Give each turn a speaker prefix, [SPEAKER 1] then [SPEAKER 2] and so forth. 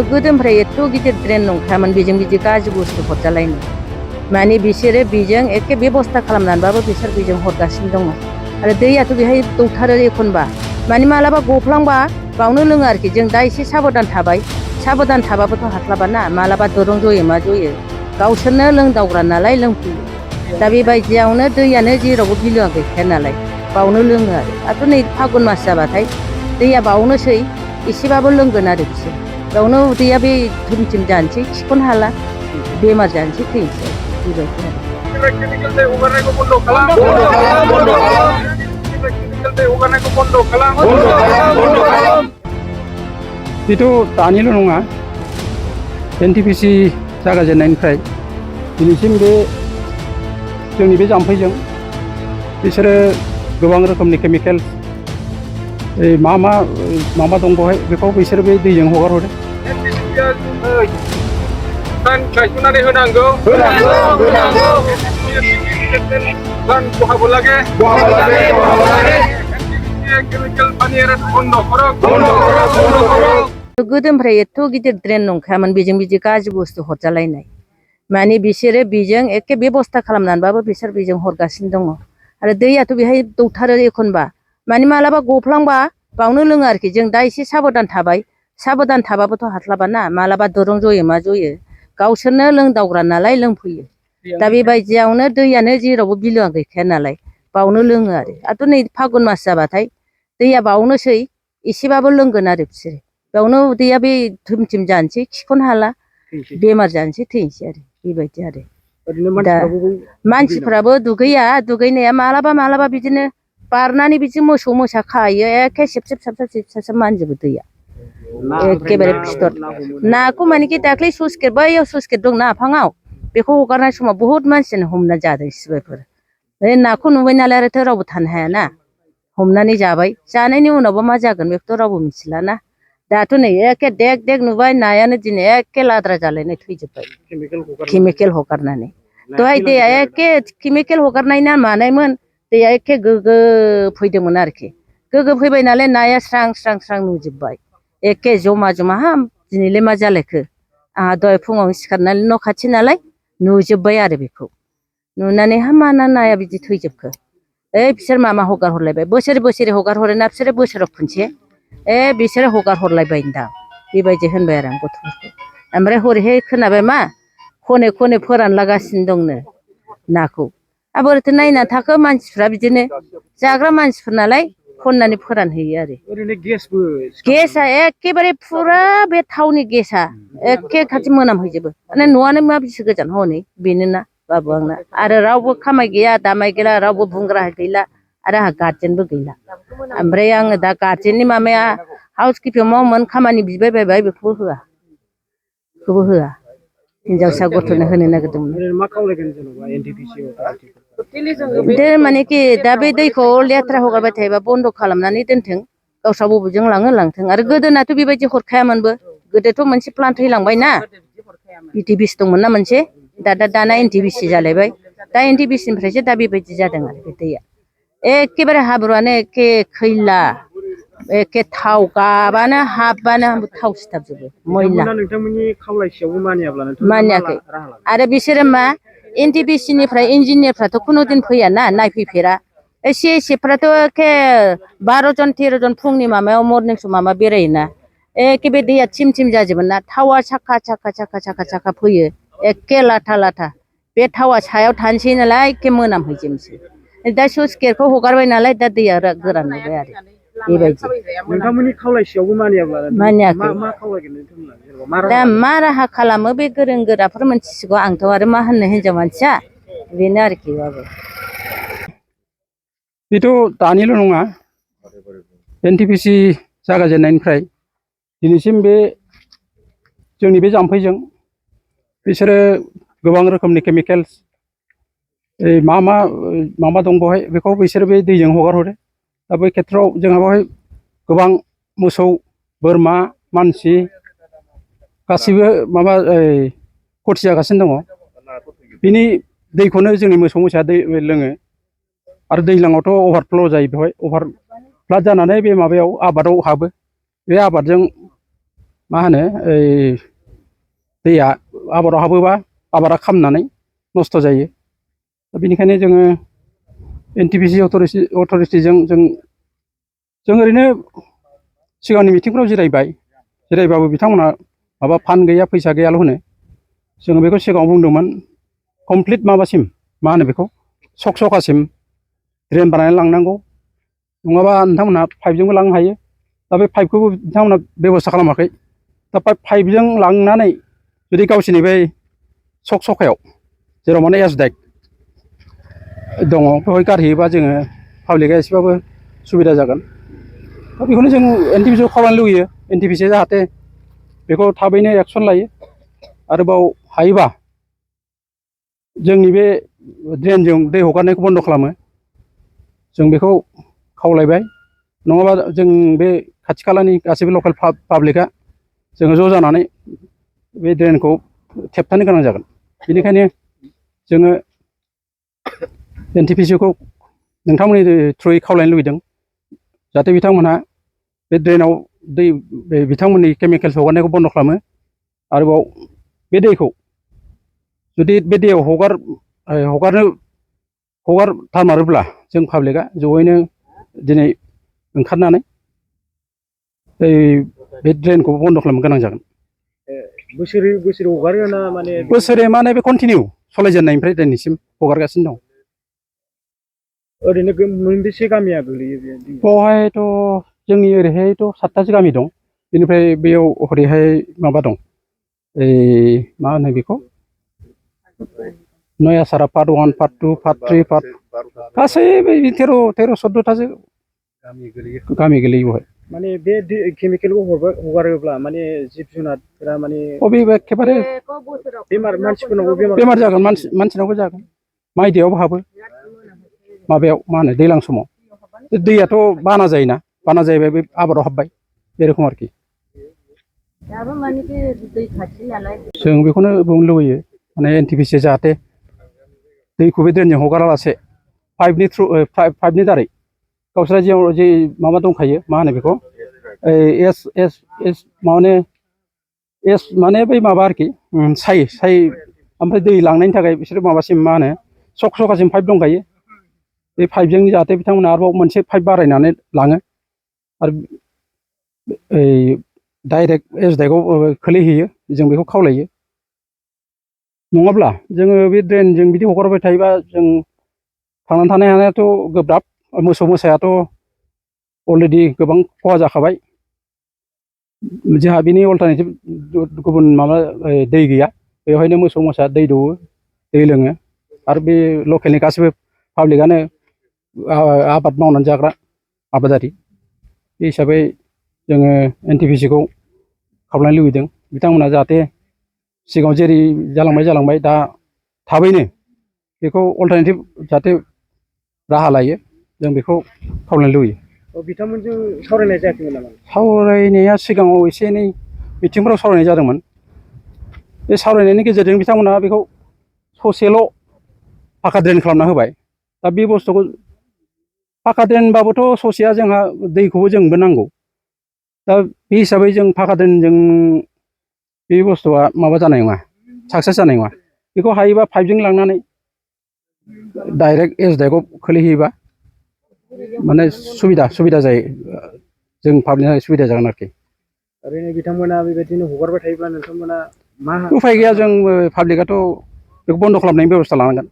[SPEAKER 1] गोदोनिफ्राय एथ' गिदिर ड्रेन नंखायामोन बेजों बिदि गाज्रि बुस्थु हरजालायनो माने बिसोरो बेजों एखे बेबस्था खालामनानैबाबो बिसोर बेजों हरगासिनो दङ आरो दैयाथ' बेहाय दौथारो एखनबा माने मालाबा गफ्लांबा बावनो लोङो आरोखि जों दा एसे साबधान थाबाय साबधान थाबाबोथ' हास्लाबाना मालाबा दरं जयो मा जयो गावसोरनो लोंदावग्रा नालाय लोंफैयो दा बेबायदियावनो दैयानो जेरावबो बिलोआ गैखाया नालाय बावनो लोङो आरो दाथ' नै फागुन मास जाबाथाय दैया बावनोसै एसेबाबो लोंगोन आरो बिसोर बेयावनो उदैया बे थुमथिम जानोसै खिखौनो हाला बेमार जानोसै थैनोसै बेबायदि
[SPEAKER 2] बेथ' दानिल' नङा एनटिपिसि जागायजेननायनिफ्राय दिनैसिम बे जोंनि बे जाम्फैजों बिसोरो गोबां रोखोमनि केमिकेल मा दं बेवहाय बेखौ बिसोर बे दैजों हगारहरो
[SPEAKER 3] गायसननानै होनांगौ
[SPEAKER 1] गोदोनिफ्राय एथ' गिदिर ड्रेन नंखायामोन बेजों बिदि गाज्रि बुस्थु हरजालायनाय माने बिसोरो बेजों एखे बेबस्था खालामनानैबाबो बिसोर बेजों हरगासिनो दङ आरो दैयाथ' बेहाय दौथारो एखनबा माने मालाबा गफ्लांबा बावनो लोङो आरोखि जों दा एसे साबधान थाबाय साबधान थाबाबोथ' हास्लाबाना मालाबा दरं जयो मा जयो गावसोरनो लोंदावग्रा नालाय लोंफैयो दा बेबायदियावनो दैयानो जेरावबो बिलोआ गैखाया नालाय बावनो लोङो आरो दाथ' नै फागुन मास जाबाथाय दैया बावनोसै एसेबाबो लोंगोन आरो बिसोरो बेयावनो उदैया बे थुमथिम जानोसै खिखौनो हाला बेमार जानोसै थैनोसै आरो बेबायदि आरो दा मानसिफ्राबो दुगैया दुगैनाया मालाबा बिदिनो बारनानै बिदि मोसौ मोसा खायो एखे सेबसेब मानजोबो दैया एखेबारे फिथर नाखौ मानेखि दाख्लै स्लुइस गेट बैयाव स्लुइस गेट दंना आफाङाव बेखौ हगारनाय समाव बुहुद मानसियानो हमना जादों सिबायफोर बे नाखौ नुबाय नालाय आरोथ' रावबो थानो हायाना हमनानै जाबाय जानायनि उनावबा मा जागोन बेखौथ' रावबो मिथिलाना दाथ' नै एखे देग नुबाय नायानो दिनै एखे लाद्रा जालायनाय थैजोब्बाय केमिकेल हगारनानै दहाय दैया एखे केमिकेल हगारनाय ना मानायमोन दैया एखे गोगो फैदोंमोन आरोखि गोगो फैबाय नालाय नाया स्रां नुजोब्बाय एखे जमा हाब दिनैलाय मा जालायखो आंहा दहाय फुङाव सिखारनानै न' खाथि नालाय नुजोब्बाय आरो बेखौ नुनानै हा माना नाया बिदि थैजोबखो बिसोर मामा हगार हरलायबाय बोसोरे हगार हरोना बिसोरो बोसोराव खनसे बिसोरो हगार हरलायबायदां बेबायदि होनबाय आरो आं गथ'फोरखौ ओमफ्राय हरैहाय खोनाबाय मा खनै फोरानलागासिनो दंनो नाखौ बोरैथो नायना थाखो मानसिफ्रा बिदिनो जाग्रा मानसिफोर नालाय खननानै फोरानहैयो आरो गेसआ एखेबारे फुरा बे थावनि गेसआ एखे खाथि मोनामहैजोबो माने न'आनो मा बेसे गोजान हनै बेनोना बाबु आंना आरो रावबो खामाय गैया दामाय गैला रावबो बुंग्रा गैला आरो आंहा गारजेनबो गैला ओमफ्राय आङो दा गारजेननि मामाया हाउस किपिं मावोमोन खामानि बिबाय बायबाय बेखौबो होआ हिनजावसा गथ'नो होनो नागिरदोंमोन मानेखि दा बे दैखौ लेथ्रा हगारबाय थायोबा बन्द' खालामनानै दोनथों गावस्रा बबेजों लांथों आरो गोदोनाथ' बेबायदि हरखायामोनबो गोदोथ' मोनसे प्लान्ट थैलांबायना एनटिपिसि दंमोन ना मोनसे दाना एनटिपिसि जालायबाय दा एनटिपिसिनिफ्रायसो दा बेबायदि जादों आरो बे दैया एखेबारे हाब्रुआनो एखे खैला एखे थाव गाबानो हाबबानो थाव सिथाबजोबो मैला मानियाखै आरो बिसोरो मा एनटिपिसिनिफ्राय इन्जिनियारफ्राथ' खुनु दिन फैयाना नायफैफेरा सिएसएफफ्राथ' एखे 12 जन 13 जन फुंनि माबायाव मर्निं माबा बेरायोना एखे बे दैया थिम जाजोबो ना थावा साखा फैयो एखे लाथा बे थावा सायाव थानोसै नालाय एखे मोनामहैजोबनोसै दा स्लुइस गेटखौ हगारबाय नालाय दा दैया गोरान नुबाय आरो बेबायदि
[SPEAKER 2] नोंथांमोननि खावलायसेयावबो
[SPEAKER 1] मानियाखै दा मा राहा खालामो बे गोरों गोराफोर मोनथिसिगौ आंथ' आरो मा होननो हिनजाव मानसिया बेनो आरोखि बाबु
[SPEAKER 2] बेथ' दानिल' नङा एनटिपिसि जागायजेननायनिफ्राय दिनैसिम बे जोंनि बे जाम्फैजों बिसोरो गोबां रोखोमनि केमिकेल मा दं बेवहाय बेखौ बिसोर बे दैजों हगारहरो दा बै खेथ्रआव जोंहा बेवहाय गोबां मोसौ बोरमा मानसि गासिबो खथि जागासिनो दङ बिनि दैखौनो जोंनि मोसौ मोसाया दै लोङो आरो दैज्लाङावथ' अभारफ्ल' जायो बेवहाय अभारफ्लाड जानानै बे माबायाव आबादाव हाबो बे आबादजों मा होनो दैया आबादाव हाबोबा आबादा खामनानै नस्थ' जायो दा बेनिखायनो जोङो NTPC अथ'रिटिजों जों ओरैनो सिगांनि मिटिंफ्राव जिरायबाबो बिथांमोना माबा फान्ड गैया फैसा गैयाल' होनो जोङो बेखौ सिगाङाव बुंदोंमोन कमप्लिट माबासिम मा होनो बेखौ सखसखासिम ड्रेन बानायनानै लांनांगौ नङाबा नोंथांमोनहा पाइपजोंबो लांनो हायो दा बे पाइपखौबो बिथांमोना बेब'स्था खालामाखै दा पाइपजों लांनानै जुदि गावसोरनि बै सखसखायाव जेराव माने एसडाइक दङ बेवहाय गारहैयोबा जोङो पाब्लिकआ एसेबाबो सुबिदा जागोन दा बेखौनो जों NTPC खौ खावलायनो लुगैयो NTPC जाहाथे बेखौ थाबैनो एक्सन लायो आरोबाव हायोबा जोंनि बे ड्रेनजों दै हगारनायखौ बन्द' खालामो जों बेखौ खावलायबाय नङाबा जों बे खाथि खालानि गासैबो लकेल पाब्लिकआ जोङो ज' जानानै बे ड्रेनखौ थेबथानो गोनां जागोन बेनिखायनो जोङो NTPC खौ नोंथांमोननि थ्रुयै खावलायनो लुबैदों जाहाथे बिथांमोनहा बे ड्रेनाव बिथांमोननि केमिकेल्स हगारनायखौ बन्द' खालामो आरोबाव बे दैखौ जुदि बे दैयाव हगारथारमारोब्ला जों पाब्लिकआ जयैनो दिनै ओंखारनानै बे ड्रेनखौ बन्द' खालामनो गोनां जागोन
[SPEAKER 4] बोसोरै हगारो ना माने
[SPEAKER 2] बोसोरे माने बे कन्टिनिउ सालायजेननायनिफ्राय दिनैसिम हगारगासिनो दं
[SPEAKER 4] ओरैनो मोनबेसे गामिया गोलैयो
[SPEAKER 2] बेवहायथ' जोंनि ओरैहायथ' 7थासो गामि दं बेनिफ्राय बेयाव हरैहाय माबा दं मा होनो बेखौ नयासारा पार्ट 1 पार्ट 2 पार्ट 3 पार्ट गासै 13-14थासो गामि गोलैयो बेवहाय
[SPEAKER 4] माने बे केमिकेलखौ हगारोब्ला माने जिब जुनारफोरा माने
[SPEAKER 2] एखेबारे बेमार जागोन मानसिनावबो जागोन माइ दैयावबो हाबो माबायाव मा होनो दैज्लां समाव दैयाथ' बाना जायोना बाना जायोबा बे आबादाव हाबबाय बे रोखोम आरोखि जों बेखौनो बुंनो लुबैयो माने NTPC जाहाथे दैखौ बे ड्रेनजों हगारालासे पाइपनि दारै गावसोरा जे माबा दंखायो मा होनो बेखौ माने बै माबा आरोखि साइ ओमफ्राय दै लांनायनि थाखाय बिसोरो माबासिम मा होनो सखसखासिम पाइप दंखायो बे पाइपजों जाहाथे बिथांमोना आरोबाव मोनसे पाइप बारायनानै लाङो आरो डाइरेक्ट एसडाइकआव खोलैहैयो जों बेखौ खावलायो नङाब्ला जोङो बे ड्रेनजों बिदि हगारबाय थायोबा जों थांनानै थानो हानायाथ' गोब्राब मोसौ मोसायाथ' अलरेडि गोबां खहा जाखाबाय जोंहा बिनि अल्टारनेटिभ गुबुन माबा दै गैया बेवहायनो मोसौ मोसा दै दौओ दै लोङो आरो बे लकेलनि गासैबो पाब्लिकआनो आबाद मावनानै जाग्रा आबादारि बे हिसाबै जोङो NTPC खौ खावलायनो लुबैदों बिथांमोना जाहाथे सिगाङाव जेरै जालांबाय दा थाबैनो बेखौ अल्टारनेटिभ जाहाथे राहा लायो जों बेखौ खावलायनो लुबैयो
[SPEAKER 4] बिथांमोनजों सावरायनाय जायाखैमोन नामा
[SPEAKER 2] सावरायनाया सिगाङाव एसे एनै मिटिंफोराव सावरायनाय जादोंमोन बे सावरायनायनि गेजेरजों बिथांमोना बेखौ ससेल' फाखा ड्रेन खालामना होबाय दा बे बुस्थुखौ फाखा ड्रेनबाबोथ' ससेया जोंहा दैखौबो जोंबो नांगौ दा बे हिसाबै जों फाखा ड्रेनजों बे बुस्थुआ माबा जानाय नङा साक्सेस जानाय नङा बेखौ हायोबा पाइपजों लांनानै डाइरेक्ट एसडाइकआव खोलैहैयोबा माने सुबिदा जायो जों पाब्लिकनि थाखाय सुबिदा जागोन आरोखि
[SPEAKER 4] ओरैनो बिथांमोना बेबायदिनो हगारबाय थायोब्ला नोंथांमोना मा
[SPEAKER 2] उफाय गैया जों पाब्लिकआथ' बेखौ बन्द' खालामनायनि बेब'स्था लानांगोन